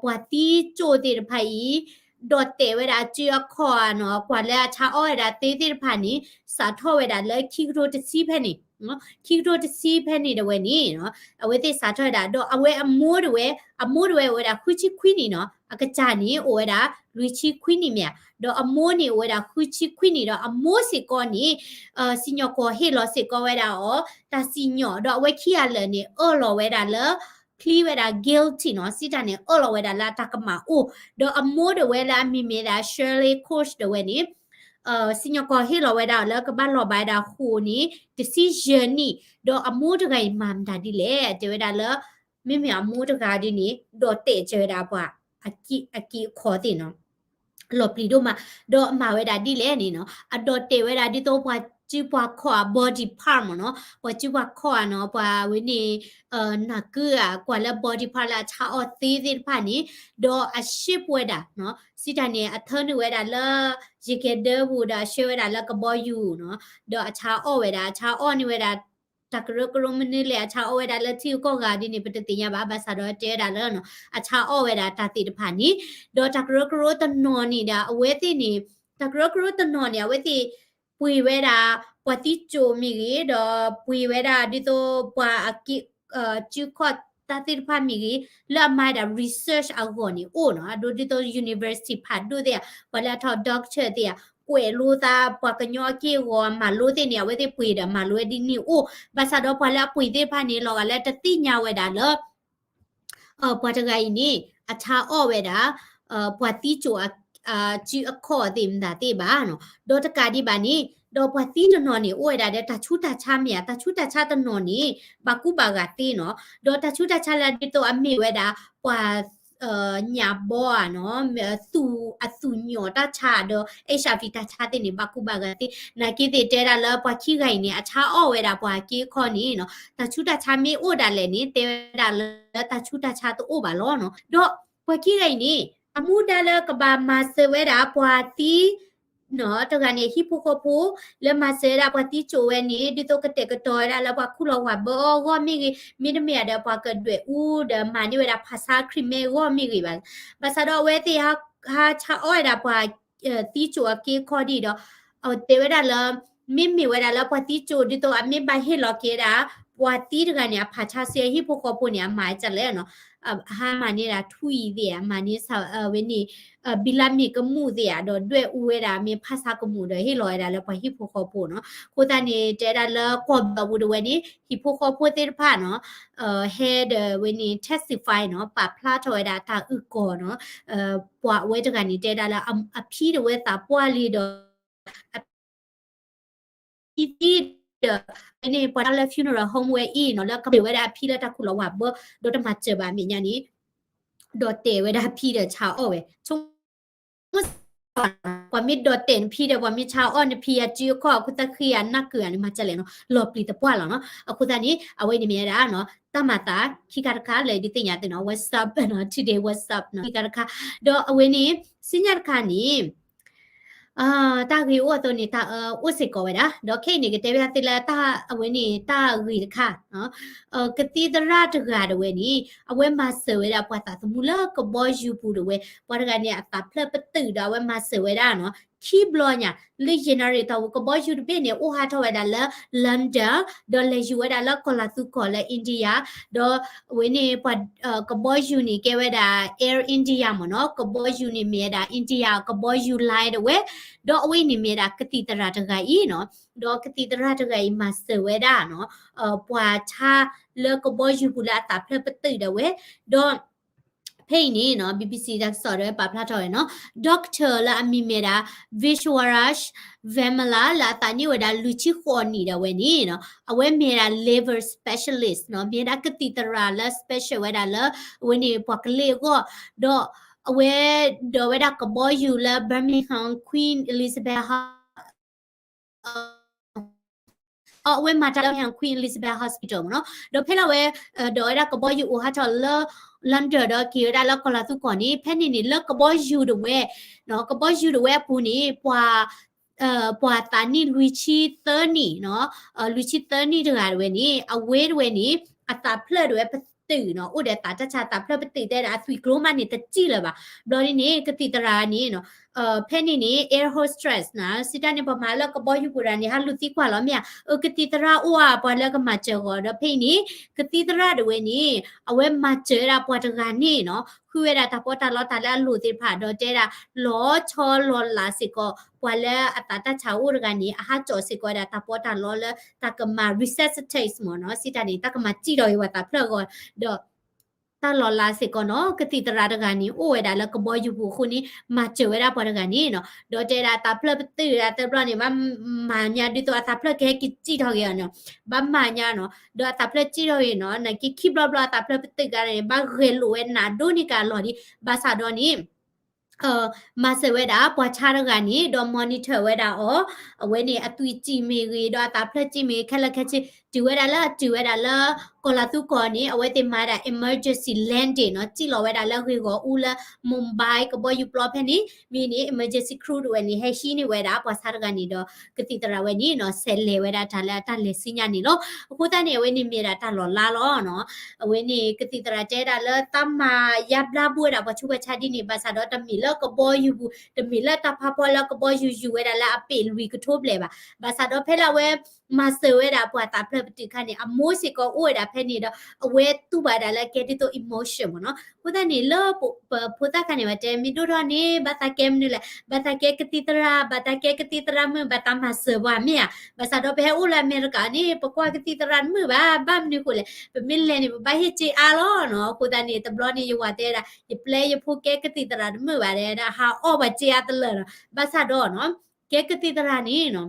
ပှၤသံကၠိၣ်သ့ၣ်တဖၣ်အံၤ ဒီးတဲာ်ဝဲဒၣ်အစုအခီၣ်ဧါနီၤ ကွၢ်လၢအဆါအီၣ်ဝဲဒၣ်သ့သ့ၣ်တဖၣ်န့ၣ် စးထီၣ်ဝဲဒၣ်လၢခံကထိတဆံဖဲန့ၣ်, ခံကထိတဆံဖဲန့ၣ်တဝဲန့ၣ် အဝဲသ့ၣ်စးထီၣ်ဝဲဒၣ် ဒီးအဝဲအမိၢ်တဝဲ, အမိၢ်တဝဲအိၣ်ဝဲဒၣ်ဃုဆံခွံနံၣ်နီၤ, အကစၢ်န့ၣ်အိၣ်ဝဲဒၣ်လွံၢ်ဆံခွံနံၣ်မ့ၢ်ဧါ, ဒီးအမိၢ်န့ၣ်အိၣ်ဝဲဒၣ်ဃုဆံခွံနံၣ် ဒီးအမိၢ်စ့ၢ်ကီးန့ၣ် စံၣ်ညီၣ်ကွီၢ်ဟ့ၣ်လီၤစ့ၢ်ကီးဝဲဒၣ်အီၤ တၢ်စံၣ်ညီၣ် ဒီးအဝဲခံဂၤလၢာ်န့ၣ် အၢၣ်လီၤဝဲဒၣ်လၢ plead ဝဲဒၣ် guilty နီၤ, စံးတၢ်န့ၣ် အၢၣ်လီၤဝဲဒၣ်လၢအတၢ်ကမၣ်အိၣ်, ဒီးအမိၢ်တဝဲလၢအမံၤမ့ၢ်ဒၣ် Shirley Koch တဝဲန့ၣ် စံၣ်ညီၣ်ကွီၢ်ဟ့ၣ်လီၤဝဲဒၣ်အီၤလၢကဘၣ်လီၤဘၣ်ဝဲဒၣ်ဃိာ်န့ၣ် တဆံယဲၢ်နံၣ်, ဒီးအမိၢ်တဂၤအံၤမၤမတၤဒ်လဲၣ် တဲဝဲဒၣ်လၢ မ့မ့ၢ်အမိၢ်တဂၤဒ်န့ၣ် ဒီးတဲာ်စၢၤဝဲဒၣ်ပှၤ အက့အခီၣ်သ့ၣ်နီၤ လီၤပျံၤဒိၣ်မး, ဒီးမၤဝဲဒၣ်ဒ်လဲၣ်န့ၣ်နီၤ အဒီးတဲာ်ဝဲဒၣ်ဒ်သိးပှၤစုပှၤခီၣ်အ body part မ့ၢ်နီၤ, ပှၤစုပှၤခီၣ်ဧါနီၤ ပှၤဝဲန့ၣ် နၢ်ကုဧါ ကွၢ်လၢ body part လၢအဆါအီၣ်သ့သ့ၣ်တဖၣ်န့ၣ်, ဒီးအ shape ဝဲဒၣ်နီၤ စံးတၢ်န့ၣ် အထၢနုာ်ဝဲဒၣ်လၢ ယကဲဒၢပူၤဒီးအဆှၢဝဲဒၣ်လၢကဘီယူၤနီၤ, ဒီးအဆါအီၣ်ဝဲဒၣ် အဆါအီၣ်န့ၢ်ဝဲဒၣ် တၢ်ကရၢကရိမနုၤလဲၣ် အဆါအီၣ်ဝဲဒၣ်လၢထံဂုၤကီၢ်ဂၤဒ်န့ၣ် ပတသ့ၣ်ညါဘၣ် ဘၣ်ဆၣ်ဒီးတဲဝဲဒၣ်လၢ အဆါအီၣ်ဝဲဒၣ်တၢ်သ့ၣ်တဖၣ်န့ၣ်, ဒီးတၢ်ကရၢကရိတနီၤန့ၣ်ဒီး အဝဲသ့ၣ်န့ၣ် တၢ်ကရၢကရိတနီၤန့ၣ် အဝဲသ့ၣ်ပှ့ၤဝဲဒၣ် ပှၤသံကၠိမ့ၢ်ဂ့ၤ ဒီးပှ့ၤဝဲဒၣ်ဒ်သိးပှၤအက့ စုခီၣ်တၢ်သ့ၣ်တဖၣ်မ့ၢ်ဂ့ၤ လၢအမၤဝဲဒၣ် research အဂီၢ်န့ၣ်အိၣ်နီၤ, အဒိဒ်သိး university ဖးဒိၣ်သ့ၣ်ဧါ ပှၤလၢအထီၣ် doctor သ့ၣ်ဧါ ကွဲးလိသး ပှၤကညီအက့ၢ်အဂီၤမၤလိသ့ၣ်န့ၣ် အဝဲသ့ၣ်ပှ့ၤဒီးမၤလိဝဲဒ်န့ၣ်အိၣ်, ဘၣ်ဆၣ်ဒီးပှၤလၢအပှ့ၤသ့ၣ်တဖၣ်န့ၣ် လီၤဂာ်လၢတသ့ၣ်ညါဝဲဒၣ်လၢ ပှၤတဂၤအံၤန့ၣ် အဆါအီၣ်ဝဲဒၣ် ပှၤသံကၠိ စုအခီၣ်သ့ၣ်မတၤသ့ၣ်ဘၣ်နီၤ, ဒီးတကးဒံးဘၣ်န့ၣ် ဒီးပှၤသံတနီၤန့ၣ် အိၣ်ဝဲဒၣ်ဒီးတၢ်ဆူးတၢ်ဆါမ့ၢ်ဧါ, တၢ်ဆူးတၢ်ဆါတနီၤန့ၣ် ဘၣ်ကူဘၣ်ဂာ်သ့နီၤ, ဒီးတၢ်ဆူးတၢ်ဆါလၢဒ်သိးအမ့ၢ်ဝဲဒၣ် ပှၤ ညၣ်ဘီဧါနီၤ, သူၣ်အသူၣ်ညိၣ်တၢ်ဆါဒီး HIV တၢ်ဆါသ့ၣ်န့ၣ် ဘၣ်ကူဘၣ်ဂာ်သ့, နာ်က့သ့ၣ်တဲဒၣ်လၢပှၤခံဂၤအံၤန့ၣ် အဆါအီၣ်ဝဲဒၣ်ပှၤက့အခီန့ၣ်နီၤ, တၢ်ဆူးတၢ်ဆါမ့ၢ်အိၣ်ဒၣ်လဲာ်န့ၣ် တဲဝဲဒၣ်လၢတၢ်ဆူးတၢ်ဆါတအိၣ်ဘၣ်လီၤနီၤ. ဒီးပှၤခံဂၤအံၤန့ၣ် အမူဒါလၢကဘၣ်မၤစၢၤဝဲဒၣ်ပှၤသံ နီၤ တဂၤန့ၣ် ဟံၣ်ဖိဃီဖိ လၢမၤစၢၤဝဲဒၣ်ပှၤသံကၠိဝဲန့ၣ် ဒ်သိးကတဲာ်ကတီၤဝဲဒၣ်လၢပှၤခူၣ်လီၤဝၤဘၢအီၤဂီၢ်မ့ၢ်ဂ့ၤ, မ့တမ့ၢ်ဒီးပှၤကဒွဲၣ်အူဒီးမၤန့ၢ်ဝဲဒၣ် ဖၣ်ဆါခရံာ်မဲဂီၢ်မ့ၢ်ဂ့ၤဘၣ်. ဘၣ်ဆၣ်ဒီးအဝဲသ့ၣ်ဟးဆါအီၣ်ဝဲဒၣ်ပှၤ သံကၠိအက့အခီဒံးဒီး အတဲဝဲဒၣ်လၢ မ့မ့ၢ်ဝဲဒၣ်လၢပှၤသံကၠိဒ်သိးအမ့ၢ်ဘၣ်ဟ့ၣ်လီၤက့ၤဒၣ် ပှၤသံတဂၤန့ၣ် အဖၣ်ဆါစ့အဟံၣ်ဖိဃီဖိန့ၣ် အမၤဒ်လဲၣ်နီၤ, ဟးမၤန့ၢ်ဒၣ်ထွံၣ်သ့ၣ်ဧါ, မၤန့ၢ်ဝဲန့ၣ် ဘိလပ်မြေကမူၣ်သ့ၣ်ဧါ, ဒီးဒွဲၣ်အူဝဲဒၣ်မ့ၢ်ဖၣ်ဆါကမူၣ်ဒီးဟ့ၣ်လီၤဝဲဒၣ်လၢပှၤဟံၣ်ဖိဃီဖိနီၤ. အဃိသတးန့ၣ် တဲဒၣ်လၢကီၢ်ဘီပူၤတဝဲန့ၣ် ဟံၣ်ဖိဃီဖိသ့ၣ်တဖၣ်နီၤ ဟဲဒီးဝဲန့ၣ် testify နီၤ, ပာ်ဖျါထီၣ်ဝဲဒၣ်တၢ်အုၣ်ကီၤနီၤ, ပှၤဝဲတဂၤန့ၣ် တဲဒၣ်လၢအဖံတဝဲသးပှၢ်လံဒီး အဖံသံဒီး ဝဲန့ၣ်ပှၤတၢ်လၢ funeral home ဝဲအံၤနီၤ လၢကမၤစၢၤဝဲဒၣ်အဖံလၢတၢ်ခူၣ်လီၤဝၤဘၢ ဒီးတမၤစၢၤဘၣ်အမဲာ်ညါန့ၣ် ဒီးတဲာ်ဝဲဒၣ်ဖံဒီးဆါအီၣ်ဝဲ, ဆိကမိၣ် ပှၤမ့ၢ်ဒီးတဲာ်နဖံဒီး ပှၤမ့ၢ်ဆါအီၣ်နဖံယၤစုအခီၣ် အခိၣ်သၣ်ဃံယၤနၢ်ကုၤယၤန့ၣ် မၤဒ်လဲၣ်နီၤ, လီၤပျံၤသပှၢ်လီၤနီၤ. အဃိသတးန့ၣ် အဝဲန့ၣ်မ့ၢ်ဝဲဒၣ်နီၤ တၢ်မၤသးခံခါတခါလၢဒုးသ့ၣ်ညါသုနီၤ, What's up နီၤ, Today What's up နီၤ, ခံခါတခါ, ဒီးအဝဲန့ၣ် စံၣ်ညီၣ်တခါန့ၣ် တၢ်ဂ့ၢ်အိၣ်အသိးန့ၣ် တၢ်အၢအိၣ်စ့ၢ်ကီးဝဲဒၣ်, ဒီးခဲအံၤန့ၣ် ကတဲဘၣ်သုလၢတၢ်အဝဲန့ၣ် တၢ်ဂ့ၢ်တခါ ကသံၣ်သရၣ်တဂၤတဝဲန့ၣ် အဝဲမၤစၢၤဝဲဒၣ်ပှၤသးသမူလၢကဘီယူၤပူၤတဝဲ, ပှၤတဂၤန့ၣ် အသးဖျၢၣ်ပတုာ်ဒီးအဝဲမၤစၢၤဝဲဒၣ်နီၤ, ခံဘျီညါ လၢယဲၢ်နၣ်ရံၣ်တီၢ်ပူၤ ကဘီယူၤတဘ့ၣ်န့ၣ် အိၣ်ဟးထီၣ်ဝဲဒၣ်လၢ London ဒီးလဲၤယူၤဝဲဒၣ်လၢကီၢ်လၤသူကီၢ်လၢ India ဒီးအဝဲန့ၣ်ပှၤ ကဘီယူၤန့ၣ် ကဲဝဲဒၣ် Air India မ့ၢ်နီၤ, ကဘီယူၤန့ၣ်မ့ၢ်ဝဲဒၣ် India ကဘီယူၤ line တဝဲ, ဒီးအဝဲန့ၣ်မ့ၢ်ဝဲဒၣ်ကသံၣ်သရၣ်တဂၤအံၤနီၤ, ဒီးကသံၣ်သရၣ်တဂၤအံၤမၤစၢၤဝဲဒၣ်နီၤ, ပှၤဆါလၢကဘီယူၤပူၤလၢအသးဖျၢၣ်ပတုာ်ဒၣ်ဝဲ, ဒီး ဖဲအံၤန့ၣ်နီၤ BBC တၢ်ကစီၣ်ဒၣ်ဝဲပာ်ဖျါထီၣ်ဝဲနီၤ, doctor လၢအမံၤမ့ၢ်ဒၣ် Vishwaraj Vemla လၢအသးနံၣ်ဝဲဒၣ်လွံၢ်ဆံဃိးနံၣ်ဒၣ်ဝဲန့ၣ်နီၤ, အဝဲမ့ၢ်ဝဲဒၣ် liver specialist နီၤ, မ့ၢ်ဝဲဒၣ်ကသံၣ်သရၣ်လၢ special ဝဲဒၣ်လၢ အဝဲန့ၣ်ပှၤကလ့ၢ်အဂီၢ်, ဒီးအဝဲဒိးဝဲဒၣ်ကဘီယူၤလၢ Birmingham Queen Elizabeth အဝဲမၤတၢ်လၢ Queen Elizabeth Hospital မ့ၢ်နီၤ, ဒီးဖဲလၢအဝဲ ဒိးဝဲဒၣ်ကဘီယူၤအိၣ်ဟးထီၣ်လၢ London ဒီးက့ၤဝဲဒၣ်လၢကီၢ်လၤသူကီၢ်န့ၣ် ဖဲန့ၣ်န့ၣ် လၢကဘီယူၤတဝဲ ကဘီယူၤတဝဲအပူၤန့ၣ် ပှၤ ပှၤသးနံၣ်လွံၢ်ဆံသၢနံၣ်နီၤ, လွံၢ်ဆံသၢနံၣ်တဂၤတဝဲန့ၣ် အဝဲတဝဲန့ၣ် အသးဖျၢၣ်တဝဲပတုာ်နီၤ, အိၣ်ဒီးသးတၢ်ဆါ သးဖျၢၣ်ပတုာ်တဲဒၣ်အသွံၣ်ကျိမးန့ၣ် တစံၣ်လၢၤဘၣ်. ဘျီဒ်န့ၣ် ကသံၣ်သရၣ်န့ၣ် ဖဲန့ၣ်န့ၣ် air hostess နီၤ, စံးတၢ်န့ၣ် ပှၤမၤလၢကဘီယူၤပူၤတဂၤန့ၣ် ဟးလူၤသံကွၢ်လီၤမ့ၢ်ဧါ, အကသံၣ်သရၣ်အိၣ်ဧါ ပှၤလၢကမၤစၢၤဂီၤဒီး ဖဲအံၤန့ၣ် ကသံၣ်သရၣ်တဝဲန့ၣ် အဝဲမၤစၢၤဝဲဒၣ်ပှၤတဂၤန့ၣ်နီၤ, ဃုဝဲဒၣ်တၢ်ပီးတၢ်လီတၢ်လၢအလိၣ်သ့ၣ်တဖၣ် ဒီးတဲဒၣ် လီၤဆီလီၤလးစ့ၢ်ကီး ပှၤလၢအသးတၢ်ဆါအိၣ်တဂၤန့ၣ် အဟးကၠီၣ်စ့ၢ်ကီးဝဲဒၣ်တၢ်ပီးတၢ်လီလၢတၢ်ကမၤ resuscitate မ့ၢ်နီၤ, စံးတၢ်န့ၣ် တၢ်ကမၤစံၣ်ထီၣ်က့ၤပှၤသးဖျၢၣ်အဂီၢ် ဒီး တၢ်လီၤလးစ့ၢ်ကီးနီၤ, ကသံၣ်သရၣ်တဂၤန့ၣ် အိၣ်ဝဲဒၣ်လၢကဘီယူၤပူၤအဃိန့ၣ် မၤစၢၤဝဲဒၣ်ပှၤတဂၤန့ၣ်နီၤ, ဒီးတဲဒၣ်သးဖျၢၣ်ပတုာ်ဒၣ်သၢဘျီန့ၣ် ဘၣ်မၤညါ ဒ်သိးအသးဖျၢၣ်ကဟဲက့ၤစံၣ်ထီၣ်က့ၤအီၤနီၤ, ဘၣ်မၤညါနီၤ, ဒီးအသးဖျၢၣ်စံၣ်ထီၣ်က့ၤနီၤ, နာ်က့ခံဘျီဘျီအသးဖျၢၣ်ပတုာ်ကါန့ၣ် ဘၣ်ဂဲၤလိာ်ဝဲနးဒိၣ်န့ၢ်ကါအလီၢ်ဒံး, ဘၣ်ဆၣ်ဒီးန့ၣ် မၤစၢၤဝဲဒၣ်ပှၤဆါတဂၤန့ၣ် ဒီး monitor ဝဲဒၣ်အီၤ, အဝဲန့ၣ်အသွံၣ်စံၣ်မ့ၢ်ဂ့ၤ ဒီးအသးဖျၢၣ်စံၣ်မ့ၢ်ဂ့ၤ ခဲလၢာ်ခဲဆ့ တုၤဝဲဒၣ်လၢအတုၤဝဲဒၣ်လၢ ကီၢ်လၤသူကီၢ်န့ၣ် အဝဲသ့ၣ်မၤဒၣ် emergency landing နီၤ, စံၣ်လီၤဝဲဒၣ်လၢဂ့ၢ်ဂီၢ်အူလၢ Mumbai ကဘီယူၤပျီဖဲန့ၣ်, မ့ၢ်န့ၣ် emergency crew တဝဲန့ၣ် ဟဲဟံးန့ၢ်ဝဲဒၣ်ပှၤဆါတဂၤန့ၣ်ဒီး ကသံၣ်သရၣ်ဝဲန့ၣ်နီၤ ဆဲးလဲၤဝဲဒၣ်တၢ်လၢအတၢ်လဲၤဆူညါန့ၣ်လီၤ. အဃိသတးန့ၣ် အဝဲန့ၣ်မ့ၢ်ဒၣ်တၢ်လီၤလးလီၤနီၤ. အဝဲန့ၣ် ကသံၣ်သရၣ်တဲဒၣ်လၢသးမၤယါဘျါဘၣ်ဝဲဒၣ်ပှၤဆူးပှၤဆါဒ်န့ၣ် ဘၣ်ဆၣ်ဒီးတမ့ၢ်လၢကဘီယူၤပူၤ, တမ့ၢ်လၢတၢ်ဖးဖီလၢကဘီယူၤယူၤဝဲဒၣ်လၢအပ့ၢ်လွံၢ်ကထိဘျဲၣ်ဘၣ်. ဘၣ်ဆၣ်ဒီးဖဲလၢအဝဲမၤစၢၤဝဲဒၣ်ပှၤသးဖျၢၣ်ပတုာ်ခါန့ၣ် အမိၢ်စ့ၢ်ကီးအိၣ်ဝဲဒၣ်ဖဲန့ၣ်ဒီး အဝဲတူၢ်ဘၣ်ဒၣ်လၢကဲဒ်သိး emotion မ့ၢ်နီၤ. အဃိသတးန့ၣ် လၢပဖိသၣ်ခါန့ၣ် ဘၣ်တဲမ့ၢ်ဒိၣ်ထီၣ်န့ၣ် ဘၣ်သးကဲမနုၤလဲၣ်, ဘၣ်သးကဲကသံၣ်သရၣ်, ဘၣ်သးကဲကသံၣ်သရၣ်မုၣ်, ဘၣ်သးမၤစၢၤပှၤမ့ၢ်ဧါ. ဘၣ်ဆၣ်ဒီးပဟဲအိၣ်လၢအမဲရကၤန့ၣ် ပကွၢ်ကသံၣ်သရၣ်တမုာ်ဘၣ်, ဘၣ်မနုၤဃိလဲၣ်, ပမ့ၢ်လဲၤန့ၣ် ပဘၣ်ဟ့ၣ်စ့အါလီၤနီၤ. အဃိသတးန့ၣ် တဘျီန့ၣ် ယဝၤတဲဒၣ် ယပျဲယဖိကဲကသံၣ်သရၣ်တမုာ်ဘၣ် တဲဒၣ်ဟးအီၣ်ပှၤစ့အါတလၢာ်နီၤ. ဘၣ်ဆၣ်ဒီးနီၤ ကဲကသံၣ်သရၣ်န့ၣ်နီၤ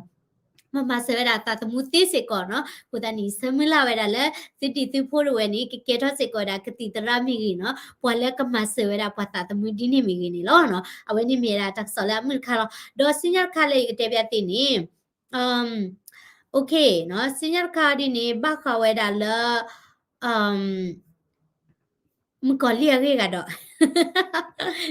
မၤမၤစၢၤဝဲဒၣ်သးသမူသ့စ့ၢ်ကီးနီၤ. အဃိသတးန့ၣ် ဆၢမုၢ်လၢ်ဝဲဒၣ်လၢ သုဒံၣ်သုဖိတဝဲန့ၣ် ကကဲထီၣ်စ့ၢ်ကီးဝဲဒၣ်ကသံၣ်သရၣ်မ့ၢ်ဂ့ၤနီၤ, ပှၤလၢကမၤစၢၤဝဲဒၣ်ပှၤသးသမူဒ်န့ၣ်မ့ၢ်ဂ့ၤန့ၣ်လီၤနီၤ. အဝဲန့ၣ်မ့ၢ်ဝဲဒၣ်တၢ်ကစီၣ်လၢအမုာ်တခါလီၤ. ဒီးဆူညါတခါလၢယကတဲဘၣ်သုန့ၣ် OK နီၤ, ဆူညါတခါဒ်န့ၣ် ဘၣ်ဃးဝဲဒၣ်လၢ မုၣ်ကီၤလံၢ်အဂ့ၢ်ဂၤဒီး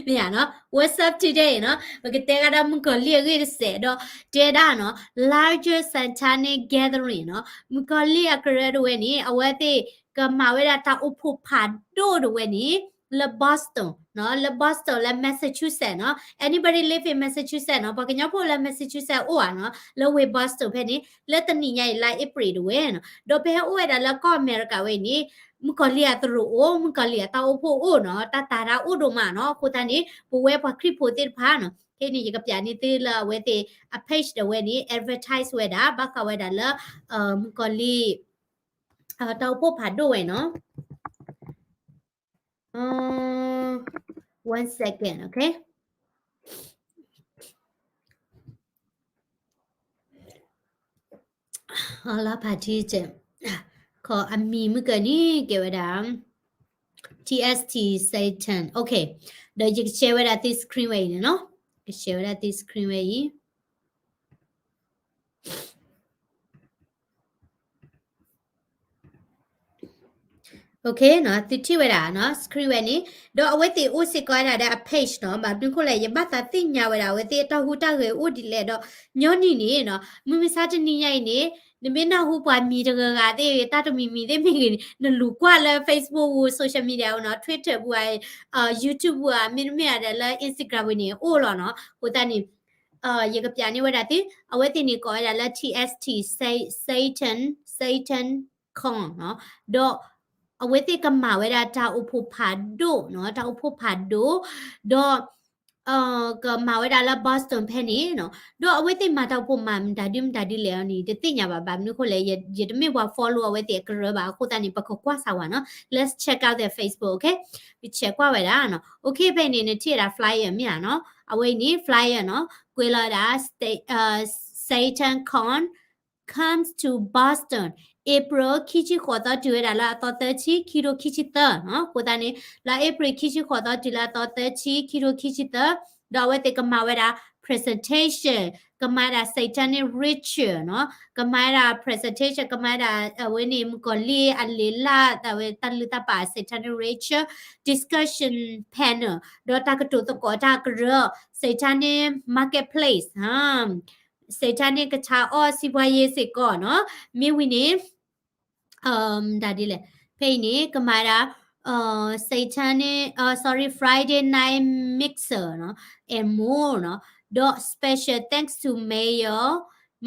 မ့ၢ်ဧါနီၤ, What's up today နီၤ, ပကတဲဂၤဒီးမုၣ်ကီၤလံၢ်အဂ့ၢ်တစဲးဒီး တဲဒၣ်နီၤ larger satanic gathering နီၤ, မုၣ်ကီၤလံၢ်အကရၢတဝဲန့ၣ် အဝဲသ့ၣ်ကမၤဝဲဒၣ်တၢ်အိၣ်ဖှိၣ်ဖးဒိၣ်တဝဲန့ၣ် လၢ Boston နီၤ, လၢ Boston လၢ Massachusetts နီၤ, anybody live in Massachusetts နီၤ, ပှၤကညီဖိလၢ Massachusetts အိၣ်ဧါနီၤ, လၢဝ့ၢ် Boston ဖဲန့ၣ် လၢတနံၤညါအံၤလါအ့ဖြ့ၣ်တဝဲနီၤ, ဒီးဖဲဟဲအိၣ်ဝဲဒၣ်လၢကီၢ်အမဲရကၤဝဲအံၤန့ၣ် မုၣ်ကီၤလံၢ်အသရိာ်အိၣ်, မုၣ်ကီၤလံၢ်အတၢ်အိၣ်ဖှိၣ်အိၣ်နီၤ, တၢ်တာ်တၢ်အိၣ်ဒိၣ်မးနီၤ. အဃိသတးန့ၣ် ပဝဲပှၤခရံာ်ဖိသ့ၣ်တဖၣ်နီၤ, ခဲအံၤန့ၣ် ယကပျးန့ၢ်သုလၢအဝဲသ့ၣ်အ page တဝဲန့ၣ် advertise ဝဲဒၣ် ဘၣ်ဃးဝဲဒၣ်လၢ မုၣ်ကီၤလံၢ် တၢ်အိၣ်ဖှိၣ်ဖးဒိၣ်ဝဲနီၤ. One second, okay. လၢဖးထံကဲး ခီအမံၤမုၢ်ကၢန့ၣ် ကဲဝဲဒၣ် T S T Satan, okay. ဒီးယက share ဝဲဒၣ်သ့ screen ဝဲအံၤန့ၣ်နီၤ, က share ဝဲဒၣ်သ့ screen ဝဲအံၤ. Okay နီၤ, သုထံၣ်ဝဲဒၣ်နီၤ screen ဝဲန့ၣ်, ဒီးအဝဲသ့ၣ်အိၣ်စ့ၢ်ကီးဝဲဒၣ်ဒီးအ page နီၤ, ဘၣ်မနုၤဃိလဲၣ် ယဘၣ်သးသ့ၣ်ညါဝဲဒၣ် အဝဲသ့ၣ်အတၢ်ဟူးတၢ်ဂဲၤအိၣ်ဒ်လဲၣ်ဒီး ညီနုၢ်န့ၣ်နီၤ, မုၢ်မဆါတနံၤညါအံၤန့ၣ် နမ့ၢ်နၢ်ဟူပှၤမံၤတဂၤဂၤသ့ၣ် တၢ်တမံၤမံၤသ့ၣ်မ့ၢ်ဂ့ၤန့ၣ် နလူၤကွၢ်လၢ Facebook ပူၤ social media ပူၤနီၤ, Twitter ပူၤဧါ, YouTube ပူၤဧါ, မ့တမ့ၢ်ဒီးလၢ Instagram ပူၤန့ၣ် အိၣ်လီၤနီၤ. အဃိသတးန့ၣ် ယကပျးန့ၢ်ဝဲဒၣ်သု, အဝဲသ့ၣ်န့ၣ်ကိးဝဲဒၣ်လၢ T S T Satan, Satan Con နီၤ, ဒီးအဝဲသ့ၣ်ကမၤဝဲဒၣ်တၢ်အိၣ်ဖှိၣ်ဖးဒိၣ်နီၤ, တၢ်အိၣ်ဖှိၣ်ဖးဒိၣ်, ဒီး ကမၤဝဲဒၣ်လၢ Boston ဖဲန့ၣ်နီၤ, ဒီးအဝဲသ့ၣ်မၤတၢ်အိၣ်ဖှိၣ်မၤမတၤဒုမတၤဒုလဲၣ်အီၤန့ၣ် တသ့ၣ်ညါဘၣ်, ဘၣ်မနုၤဃိလဲၣ် ယတမ့ၢ်ပှၤ follow အဝဲသ့ၣ်အကရၢဘၣ်, အဃိသတးန့ၣ် ပကကွၢ်စၢ်ဝဲနီၤ, let's check out their Facebook, okay. ပ check ကွၢ်ဝဲဒၣ်နီၤ, okay. ဖဲအံၤန့ၣ် နထံၣ်ဝဲဒၣ် flyer မ့ၢ်ဧါနီၤ, အဝဲအံၤန့ၣ် flyer နီၤ, ကွဲးလီၤဝဲဒၣ် Satan Con comes to Boston April ခံဆံဃိးသီ တုၤဝဲဒၣ်လၢအသီသၢဆံ ခံထိခံဆံသၢနီၤ. အဃိသတးန့ၣ် လါ April ခံဆံဃိးသီ တုၤလၢအသီသၢဆံ ခံထိခံဆံသၢ, ဒီးအဝဲသ့ၣ်ကမၤဝဲဒၣ် presentation, ကမၤဝဲဒၣ် satanic ritual နီၤ, ကမၤဝဲဒၣ် presentation, ကမၤဝဲဒၣ် အဝဲန့ၣ် မုၣ်ကီၤလံၢ်အလံာ်လၢ် အဝဲတၢ်လုၢ်တၢ်ပာ် satanic ritual, discussion panel, ဒီးတၢ်ကတိၤသကိးတၢ်ကရၢ satanic marketplace, satanic ကဆါအီၣ် စီးပွားရေး စ့ၢ်ကီးနီၤ. မ့ၢ်ဝံၤန့ၣ် ဒ်လဲၣ်, ဖဲအံၤန့ၣ် ကမၤဒၣ် satanic, sorry, Friday night mixer နီၤ, and more နီၤ. ဒီး special thanks to Mayor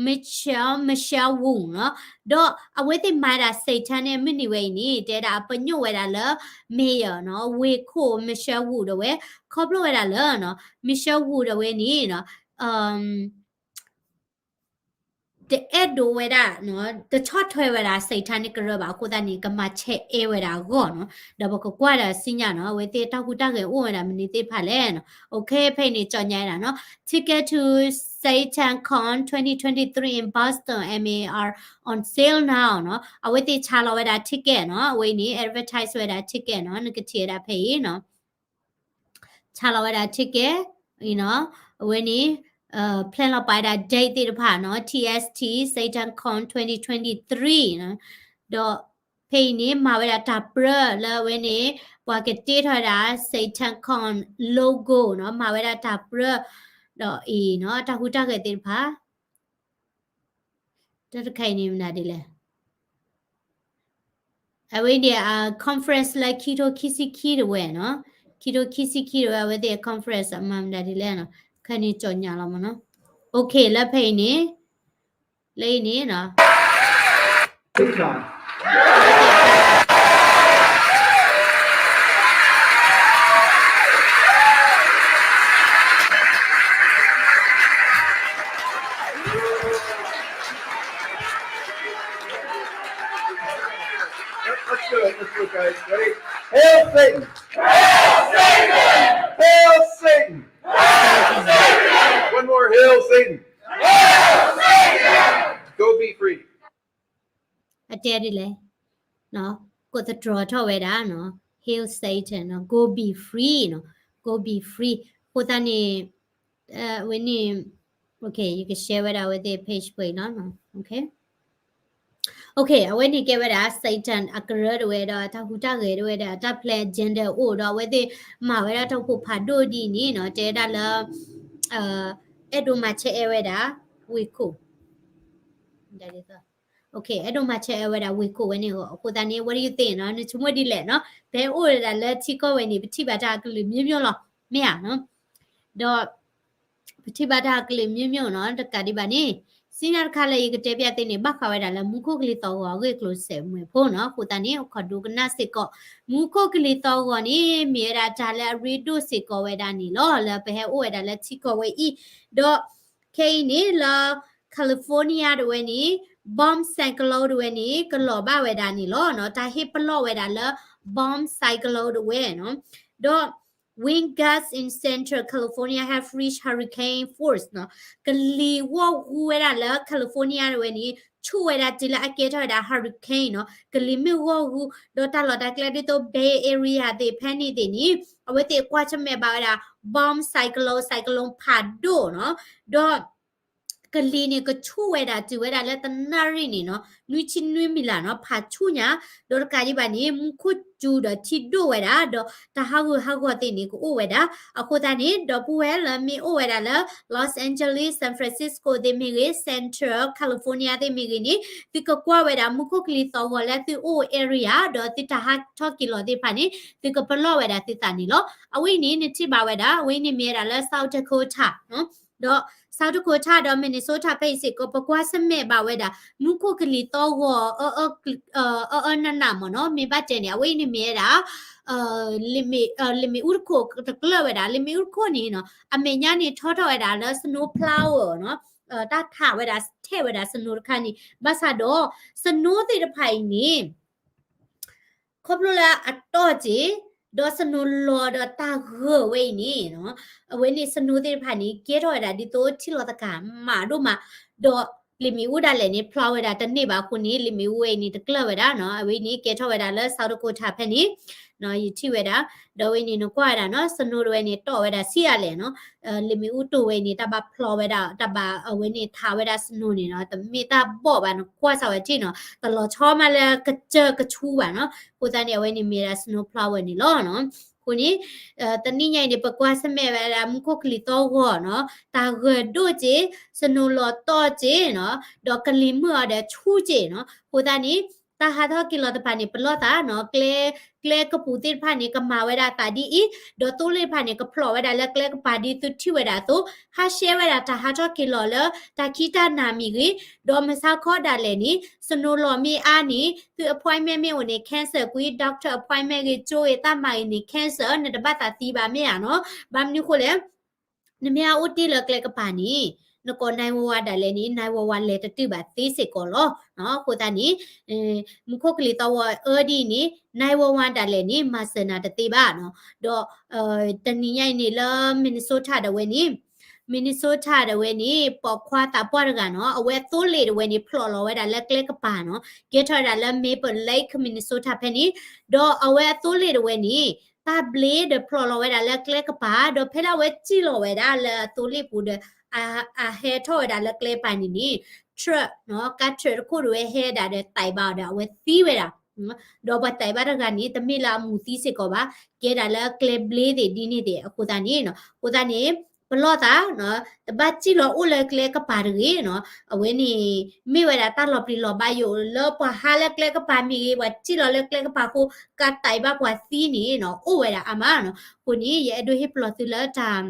Michelle, Michelle Wu နီၤ. ဒီးအဝဲသ့ၣ်မၤဒၣ် satanic မုၢ်နံၤဝဲအံၤန့ၣ် တဲဒၣ်အပညိၣ်ဝဲဒၣ်လၢ Mayor နီၤ, ဝ့ၢ်ခိၣ် Michelle Wu ဒၣ်ဝဲ, ခီဖျိဝဲဒၣ်လၢ Michelle Wu ဒၣ်ဝဲန့ၣ်နီၤ တအဲၣ်ဒိးဝဲဒၣ်, တဆီၣ်ထွဲဝဲဒၣ် satanic ကရၢဘၣ်. အဃိသတးန့ၣ် ကမၤဆဲးအဲၣ်ဝဲဒၣ်အဂီၢ်နီၤ. ဒီးပကကွၢ်ဒီးစံၣ်ညီၣ်နီၤ အဝဲသ့ၣ်တၢ်ဟူးတၢ်ဂဲၤအိၣ်ဝဲဒၣ်မနုၤသ့ၣ်တဖၣ်လဲၣ်နီၤ. Okay, ဖဲအံၤန့ၣ် ကြေညာဝဲဒၣ်နီၤ, Ticket to SatanCon twenty twenty-three in Boston, M A are on sale now နီၤ. အဝဲသ့ၣ်ဆါလီၤဝဲဒၣ် ticket နီၤ. အဝဲအံၤန့ၣ် advertise ဝဲဒၣ် ticket နီၤ. နကထံၣ်ဝဲဒၣ်ဖဲအံၤနီၤ. ဆါလီၤဝဲဒၣ် ticket အံၤနီၤ. အဝဲန့ၣ် plan လီၤပာ်ဝဲဒၣ် date သ့ၣ်တဖၣ်နီၤ, T S T SatanCon twenty twenty-three နီၤ. ဒီးဖဲအံၤန့ၣ် မၤဝဲဒၣ်တၢ်ပြၢလၢအဝဲန့ၣ် ပှၤကတ့ထီၣ်ဝဲဒၣ် SatanCon logo နီၤ, မၤဝဲဒၣ်တၢ်ပြၢ ဒီးအံၤနီၤ တၢ်ဟူးတၢ်ဂဲၤသ့ၣ်တဖၣ် တၢ်တခါအံၤန့ၣ်မနုၤဒ်လဲၣ်. အဝဲန့ၣ် conference လၢခံထိခံဆံခံတဝဲနီၤ, ခံထိခံဆံခံတဝဲ အဝဲသ့ၣ် conference မၤမနုၤဒ်လဲၣ်နီၤ, ခဲအံၤန့ၣ် ကြေညာလီၤမးနီၤ. Okay, လၢဖဲအံၤန့ၣ် လၢအံၤန့ၣ်နီၤ Big time. Let's do it. Let's do it, guys. Ready? Hail Satan! Hail Satan! Hail Satan! One more, hail Satan! Hail Satan! Go be free. အတဲဒ်လဲၣ်, ကိးသတြီၤထီၣ်ဝဲဒၣ်နီၤ, Hail Satan နီၤ, Go be free နီၤ, Go be free. အဃိသတးန့ၣ် အဝဲန့ၣ် ယက share ဝဲဒၣ်အဝဲသ့ၣ် page ပှဲၤလီၤ. Okay, အဝဲန့ၣ်ကဲဝဲဒၣ် Satan အကရၢတဝဲဒီး တၢ်ဟူးတၢ်ဂဲၤတဝဲဒၣ် တၢ် plan agenda အိၣ်ဒီး အဝဲသ့ၣ်မၤဝဲဒၣ်တၢ်အိၣ်ဖှိၣ်ဖးဒိၣ်ဒ်အံၤန့ၣ်နီၤ, တဲဒၣ်လၢ အဲၣ်ဒိးမၤဆဲးအဲၣ်ဝဲဒၣ် ဝ့ၢ်ခိၣ် Okay, အဲၣ်ဒိးမၤဆဲးအဲၣ်ဝဲဒၣ်ဝ့ၢ်ခိၣ်ဝဲန့ၣ်အဃိသတးန့ၣ် what do you think နီၤ, နဆိကမိၣ်ဒ်လဲၣ်နီၤ, ပဟဲအိၣ်ဝဲဒၣ်လၢထံကီၢ်ဝဲန့ၣ် ပထံၣ်ဘၣ်တၢ်အကလုာ် မျိုးမျိုး လီၤ, မ့ၢ်ဧါနီၤ, ဒီး ပထံၣ်ဘၣ်တၢ်အကလုာ် မျိုးမျိုး နီၤ, တကးဒံးဘၣ်န့ၣ် စံးနၢ်တခါလၢယကတဲပျးသ့န့ၣ် ဘၣ်ဃးဝဲဒၣ်လၢမူခိၣ်ကလံၤသီၣ်ဂီၤအဂ့ၢ်ကျိၤစဲးမှဲဖိနီၤ, အဃိသတးန့ၣ် ခီဒိကနၣ်စ့ၢ်ကီး, မူခိၣ်ကလံၤသီၣ်ဂီၤန့ၣ် မ့ၢ်ဝဲဒၣ်တၢ်လၢအရ့ဒိၣ်စ့ၢ်ကီးဝဲဒၣ်န့ၣ်လီၤ, လၢပဟဲအိၣ်ဝဲဒၣ်လၢထံကီၢ်ဝဲအံၤ, ဒီး ခဲအံၤန့ၣ်လၢ California တဝဲန့ၣ် bomb cyclone တဝဲန့ၣ် ကလီၤဘၣ်ဝဲဒၣ်န့ၣ်လီၤနီၤ, တၢ်ဟ့ၣ်ပလီၢ်ဝဲဒၣ်လၢ bomb cyclone တဝဲနီၤ, ဒီး wind gusts in central California have reached hurricane force နီၤ, ကလံၤဂီၢ်ဂူဝဲဒၣ်လၢ California တဝဲန့ၣ် ဆူၣ်ဝဲဒၣ်တုၤလၢအကဲထီၣ်ဝဲဒၣ် hurricane နီၤ, ကလံၤမ့ၢ်ဂီၢ်ဂူ ဒီးတၢ်လီၢ်တၢ်ကျဲဒ်သိး Bay Area သ့ၣ်ဖဲန့ၣ်သ့ၣ်န့ၣ် အဝဲသ့ၣ်ကွၢ်ဆၢၣ်မဲာ်ဘၣ်ဝဲဒၣ် bomb cyclone, cyclone ဖးဒိၣ်နီၤ, ဒီး ကလံၤန့ၣ် ကဆူၣ်ဝဲဒၣ်တုၤဝဲဒၣ်လၢတနၣ်ရံၣ်န့ၣ်နီၤ နွံဆံနွံမံးလးနီၤ ဖးဆူၣ်ညါ, ဒီးတကးဒံးဘၣ်န့ၣ် မူခိၣ်စူၤဒီးထံဒိၣ်ဝဲဒၣ် ဒီးတၢ်ဟးဂူာ်ဟးဂီၤသ့ၣ်န့ၣ် ကအိၣ်ဝဲဒၣ်, အဃိသတးန့ၣ် ဒီပုၢ်ဝဲၢ်လၢမ့ၢ်အိၣ်ဝဲဒၣ်လၢ Los Angeles, San Francisco သ့ၣ်မ့ၢ်ဂ့ၤ, Central California သ့ၣ်မ့ၢ်ဂ့ၤန့ၣ် သုကကွၢ်ဝဲဒၣ်မူခိၣ်ကလံၤသီၣ်ဂီၤလၢသုအိၣ် area ဒီးသုတၢ်ဟးထီၣ်က့ၤလီၤသ့ၣ်တဖၣ်န့ၣ် သုကပလီၢ်ဝဲဒၣ်သုသးန့ၣ်လီၤ. အဝဲအံၤန့ၣ် နထံၣ်ဘၣ်ဝဲဒၣ် အဝဲအံၤန့ၣ်မ့ၢ်ဝဲဒၣ်လၢ South Dakota ဒီး South Dakota ဒီး Minnesota ဖဲအံၤစ့ၢ်ကီး ပကွၢ်ဆၢၣ်မဲာ်ဘၣ်ဝဲဒၣ် မူခိၣ်ကလံၤသီၣ်ဂီၤ အအၢနးနးမ့ၢ်နီၤ, မ့ၢ်ဘၣ်တဲန့ၣ် အဝဲအံၤန့ၣ်မ့ၢ်ဝဲဒၣ် လ့ၣ်မ့ၣ်အူတခိၣ်တကျၢၢ်ဝဲဒၣ်, လ့ၣ်မ့ၣ်အူတခိၣ်န့ၣ်နီၤ အမဲာ်ညါန့ၣ်ထီထီၣ်ဝဲဒၣ်လၢ snow plow နီၤ, တၢ်ထးဝဲဒၣ် ထဲးဝဲဒၣ် snow တခါန့ၣ်, ဘၣ်ဆၣ်ဒီး snow သ့ၣ်တဖၣ်အံၤန့ၣ် ခီဖျိလၢအတီၢ်က့ၤ ဒီး snow လီၤဒီးတၢ်ဂၢၢ်ဝဲအံၤန့ၣ် အဝဲန့ၣ် snow သ့ၣ်တဖၣ်န့ၣ် ကဲထီၣ်ဝဲဒၣ်ဒ်သိးထံလီၤသကၤမးဒိၣ်မး, ဒီးလ့ၣ်မ့ၣ်အူဒၣ်လဲာ်န့ၣ် ဖျီဝဲဒၣ်တန့ၢ်ဘၣ်အဃိန့ၣ် လ့ၣ်မ့ၣ်အူဝဲအံၤန့ၣ်တကျၢၢ်ဝဲဒၣ်နီၤ, အဝဲအံၤန့ၣ်ကဲထီၣ်ဝဲဒၣ်လၢ South Dakota ဖဲန့ၣ် ယထံၣ်ဝဲဒၣ်, ဒီးအဝဲန့ၣ်နကွၢ်ဝဲဒၣ်နီၤ snow တဝဲန့ၣ် တီၢ်ဝဲဒၣ်ဆံးအါလဲၣ်နီၤ, လ့ၣ်မ့ၣ်အူတိၢ်ဝဲန့ၣ် တၢ်ဘၣ်ဖျီဝဲဒၣ် တၢ်ဘၣ်အဝဲန့ၣ်ထးဝဲဒၣ် snow န့ၣ်နီၤ တမ့ၢ်တၢ်ဘီၣ်ဘၣ် နကွၢ်စၢ်ဝဲထံၣ်နီၤ တလီၤဆီမးလၢကစၢၢ်ကဆူဘၣ်နီၤ, အဃိသတးန့ၣ် အဝဲန့ၣ်မ့ၢ်ဝဲဒၣ် snow plow ဝဲန့ၣ်လီၤနီၤ. အဃိန့ၣ် တနံၤညါအံၤန့ၣ် ပကွၢ်ဆၢၣ်မဲာ်ဝဲဒၣ်မူခိၣ်ကလံၤသီၣ်ဂီၤနီၤ တၢ်ဂၢၢ်ဒိၣ်က့ၤ snow လီၤတီၢ်က့ၤနီၤ ဒီးကလံၤမုၢ်အီၤဒီးဆူၣ်က့ၤနီၤ, အဃိသတးန့ၣ် တၢ်ဟးထီၣ်က့ၤလီၤတဖၣ်န့ၣ် ပလီၢ်သးနီၤ ကျဲ ကျဲကပူၤသ့ၣ်တဖၣ်န့ၣ် ကမၤဝဲဒၣ်သးဒ်အံၤ, ဒီးသိလ့ၣ်တဖၣ်န့ၣ် ကဖျိးဝဲဒၣ်လၢကျဲကပၤဒ်သုထံၣ်ဝဲဒၣ်အသိး, ဟးရှဲဝဲဒၣ်တၢ်ဟးထီၣ်က့ၤလီၤလၢ တၢ်ခံးတၢ်နၤမ့ၢ်ဂ့ၤ, ဒီးမုၢ်ဆါခီဒၣ်လဲာ်န့ၣ် snow လီၤမ့ၢ်အါန့ၣ် သု appointment မ့ၢ်အိၣ်န့ၣ် cancel ကွံာ် doctor appointment ဂ့ၤ ကၠိဂ့ၤ သးမၤဂ့ၤန့ၣ် cancel နတဘၣ်သးသံဘၣ်မ့ၢ်ဧါနီၤ, ဘၣ်မနုၤအဃိလဲၣ် နမ့ၢ်အအိၣ်တ့ၢ်လၢကျဲကပၤန့ၣ် နကိး nine one one ဒၣ်လဲာ်န့ၣ် nine one one လဲၤတတုၤဘၣ်သ့စ့ၢ်ကီးလီၤ. အဃိသတးန့ၣ် မူခိၣ်ကလံၤသီၣ်ဂီၤအၢဒ်အံၤန့ၣ် nine one one ဒၣ်လဲာ်န့ၣ် မၤစၢၤနၤတသ့ဘၣ်နီၤ. ဒီး တနံၤညါအံၤန့ၣ်လၢ Minnesota ဒၣ်ဝဲန့ၣ် Minnesota ဒၣ်ဝဲန့ၣ် ပိာ်ခွါသးပှၢ်တဂၤနီၤ အဝဲအသိလ့ၣ်ဒၣ်ဝဲန့ၣ် ဖျိးလီၤဝဲဒၣ်လၢကျဲကပၤနီၤ ကဲထီၣ်ဝဲဒၣ်လၢ Maple Lake Minnesota ဖဲန့ၣ် ဒီးအဝဲအသိလ့ၣ်ဒၣ်ဝဲန့ၣ် တၢ်ဘျ့ဒီးဖျိးလီၤဝဲဒၣ်လၢကျဲကပၤ ဒီးဖဲလၢအဝဲစံၣ်လီၤဝဲဒၣ်လၢအသိလ့ၣ်ပူၤဒီး အဟဲထီၣ်ဝဲဒၣ်လၢကျဲကပၤန့ၣ်န့ၣ် truck နီၤ ကါ truck တခိၣ်ဒၣ်ဝဲဟဲဒၣ်ဒီး သံးဘၣ်အီၤဒီးအဝဲသံဝဲဒၣ် ဒီးပှၤသံးဘၣ်တဂၤန့ၣ် တမ့ၢ်လၢအမူၤသံစ့ၢ်ကီးဘၣ် ကဲဒၣ်လၢကျဲဘျ့သ့ၣ်ဒ်န့ၣ်သ့ၣ် အဃိသတးန့ၣ် အဃိသတးန့ၣ် ပလီၢ်သး တဘၣ်စံၣ်လီၤအိၣ်လၢကျဲကပၤတဂ့ၤနီၤ အဝဲန့ၣ် မ့ၢ်ဝဲဒၣ်တၢ်လီၤပျံၤလီၤဘါယိာ်လၢပှၤဟးလၢကျဲကပၤမ့ၢ်ဂ့ၤ ပှၤစံၣ်လီၤလၢကျဲကပၤအဃိ ကါသံးဘၣ်ပှၤသံန့ၣ်နီၤ အိၣ်ဝဲဒၣ်အါမးနီၤ အဃိန့ၣ် ယအဲၣ်ဒိးဟ့ၣ်ပလီၢ်သုလၢတၢ်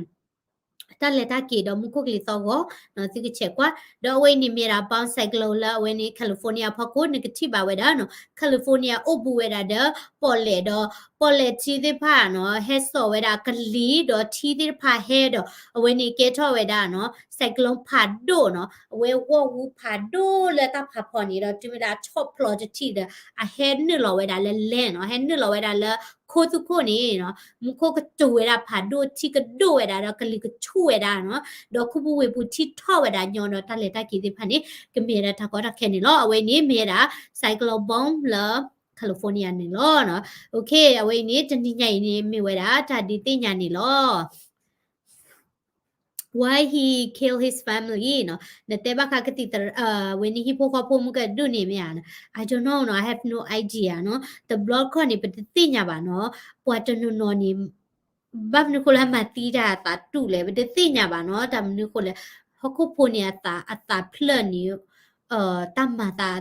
တၢ်လဲၤတၢ်က့ၤဒီးမူခိၣ်ကလံၤသီၣ်ဂီၤ သုကဆဲးကွၢ် ဒီးအဝဲအံၤန့ၣ်မ့ၢ်ဒၣ် bomb cyclone လၢအဝဲန့ၣ် California အဖီခိၣ် နကထံၣ်ဘၣ်ဝဲဒၣ်နီၤ California အိၣ်ဘူးဝဲဒၣ်ဒီး ပီၣ်လဲၣ်ဒီး ပီၣ်လဲၣ်ထံသ့ၣ်တဖၣ်နီၤ ဟဲစိာ်ဝဲဒၣ်ကလံၤ ဒီးထံသ့ၣ်တဖၣ်ဟဲဒီး အဝဲန့ၣ်ကဲထီၣ်ဝဲဒၣ်နီၤ cyclone ဖးဒိၣ်နီၤ အဝဲဂီၢ်ဂူဖးဒိၣ်လၢတၢ်ဖးဖီန့ၣ်ဒီး တုၤမ့ၢ်ဒၣ်ဆီၣ်ဖျိးတထံၣ်ဒီး အဟဲနုာ်လီၤဝဲဒၣ်လၢ land နီၤ ဟဲနုာ်လီၤဝဲဒၣ်လၢ ခိၣ်သူခိၣ်န့ၣ်နီၤ မူခိၣ်ကတိၤဝဲဒၣ်ဖးဒိၣ် ထံကဒိၣ်ဝဲဒၣ်ဒီးကလံၤကဆူၣ်ဝဲဒၣ်နီၤ ဒီးခူပူၤဝ့ၢ်ပူၤထံထီၣ်ဝဲဒၣ်ညီဒီးတၢ်လဲၤတၢ်က့ၤသ့ၣ်တဖၣ်န့ၣ် ကမ့ၢ်ဝဲဒၣ်တၢ်ကီတၢ်ခဲန့ၣ်လီၤ. အဝဲအံၤန့ၣ်မ့ၢ်ဝဲဒၣ် cyclone bomb လၢ California န့ၣ်လီၤ. Okay အဝဲအံၤန့ၣ် တနံၤညါအံၤန့ၣ် မ့ၢ်ဝဲဒၣ်တၢ်ဒုးသ့ၣ်ညါန့ၣ်လီၤ. Why he kill his family နီၤ နတဲဘၣ်ဃးကသံၣ်သရၣ် ဝဲန့ၣ်ဟံၣ်ဖိဃီဖိမုၢ်ကဒိၣ်န့ၣ်မ့ၢ်ဧါနီၤ I don't know နီၤ I have no idea နီၤ တဘျီခီၣ်န့ၣ် ပတသ့ၣ်ညါဘၣ်နီၤ ပှၤတနီၤနီၤန့ၣ် ဘၣ်မနုၤဃိလၢအမၤသံတၢ်အသးတူၢ်လဲၣ် ပတသ့ၣ်ညါဘၣ်နီၤ တၢ်မနုၤဃိလဲၣ် ဟီၣ်ခိၣ်ဖိန့ၣ်အသး အသးဖျၢၣ်န့ၣ် တၢ်မၤသး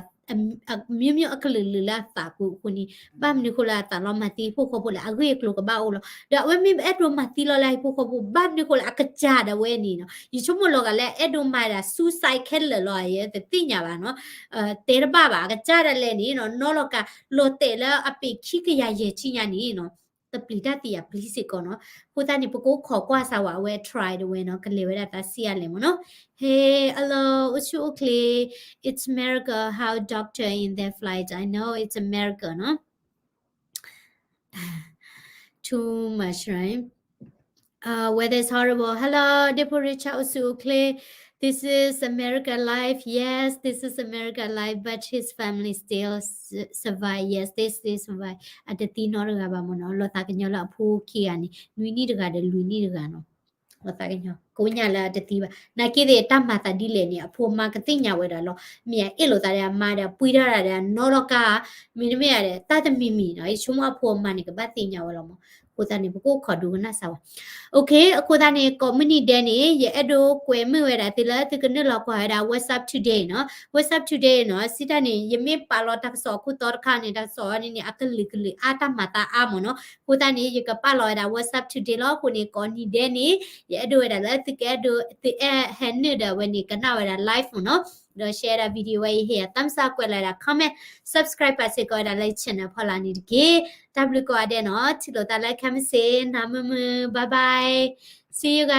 မျိုးမျိုး အကလုာ်လုာ်လၢအသးပူၤအဃိန့ၣ် ဘၣ်မနုၤဃိလၢအသးလီၤမၤသံဟံၣ်ဖိဃီဖိလဲၣ် အဂ့ၢ်အကျိၤကဘၣ်အိၣ်လီၤ. ဒီးအဝဲမ့ၢ်အဲၣ်ဒိးမၤသံလီၤလၢဟံၣ်ဖိဃီဖိ ဘၣ်မနုၤဃိလၢ အကစၢ်ဒၣ်ဝဲန့ၣ်နီၤ ယဆိကမိၣ်လီၤဂာ်လၢအဲၣ်ဒိးမၤဒၣ် suicide ခဲလၢာ်လီၤ ယတသ့ၣ်ညါဘၣ်နီၤ တဲတဘၣ်ဘၣ် အကစၢ်ဒၣ်လဲာ်န့ၣ်နီၤ နီၢ်လီၤကၤ လီၤတဲာ်လၢအပ့ၤခံကယၤယဲၢ်ဆံညါန့ၣ်နီၤ တပျံၤတၢ်သံယၤပျံၤစ့ၢ်ကီးနီၤ အဃိသတးန့ၣ် ပကအိၣ်ခိးကွၢ်စၢ်ဝဲ အဝဲ try ဒၣ်ဝဲနီၤ ကလဲၤဝဲဒၣ်သးစံးအါလဲၣ်မ့ၢ်နီၤ Hey hello အိၣ်ဆူၣ်အိၣ်ချ့ it's America how doctor in that flight I know it's America နီၤ Too much, right? Uh, weather is horrible. Hello, Depo Richard Osu Okle. This is America live. Yes, this is America live, but his family still s- survive. Yes, they still survive. အတသံနီတဂၤဘၣ်မ့ၢ်နီၤ. လီၤသးကညီၤလၢအဖိခံဂၤန့ၣ် နွံနံၣ်တဂၤဒီးလွံၢ်နံၣ်တဂၤနီၤ. လီၤသးကညီၤ ကိးညါလၢအတသံဘၣ်. နာ်က့သ့ၣ်တၢ်မၤသးဒ်လဲၣ်န့ၣ် အဖိအမါကသ့ၣ်ညါဝဲဒၣ်လီၤ. မ့ၢ်အအ့ၣ်လိာ်သးဒီးအမါဒီး ပှံထီၣ်တၢ်ဒီးအနီၢ်ထီၣ်ကါ မ့တမ့ၢ်ဒီး တၢ်တမံၤမံၤနီၤ ယဆိကမိၣ်အဖိအမါန့ၣ် ကဘၣ်သ့ၣ်ညါဝဲလီၤမး. အဃိသတးန့ၣ် ပကအိၣ်ခိးဒိကနၣ်စၢ်ဝဲ. Okay အဃိသတးန့ၣ် ကိးမုၢ်နံၤဒဲးန့ၣ် ယအဲၣ်ဒိးကွဲးမုာ်ဝဲဒၣ်သုလၢသုကနုာ်လီၤကွၢ်ဝဲဒၣ် What's Up Today နီၤ. What's Up Today နီၤ စံးတၢ်န့ၣ် ယမ့ၢ်ပာ်လီၤတၢ်ကစီၣ်အခိၣ်သီတခါန့ၣ် တၢ်ကစီၣ်အံၤန့ၣ် အကလုာ်ကလုာ်အါတၢ်မၤသးအါမးနီၤ. အဃိသတးန့ၣ် ယကပာ်လီၤဝဲဒၣ် What's Up Today လီၤ. အဃိန့ၣ် ကိးနံၤဒဲးန့ၣ် ယအဲၣ်ဒိးဝဲဒၣ်လၢသုကအဲၣ်ဒိး သုအဲၣ်ဟဲနုာ်ဒီးဝဲန့ၣ် ကနၣ်ဝဲဒၣ် live မးနီၤ. ဒီး share ဒၣ် video ဝဲအံၤ ဟ့ၣ်ယၤ thumbs up ကွဲးလီၤဝဲဒၣ် comment, subscribe ပာ်စ့ၢ်ကီးဝဲဒၣ်လၢ channel ဖီလာ်န့ၣ်တက့ၢ်. တၢ်ဘျုးကိးဂၤဒဲးနီၤ ထံၣ်လိာ်သးလၢခဲမုၢ်ဆ့ၣ် နၤမုာ်မုာ် bye bye, see you guys.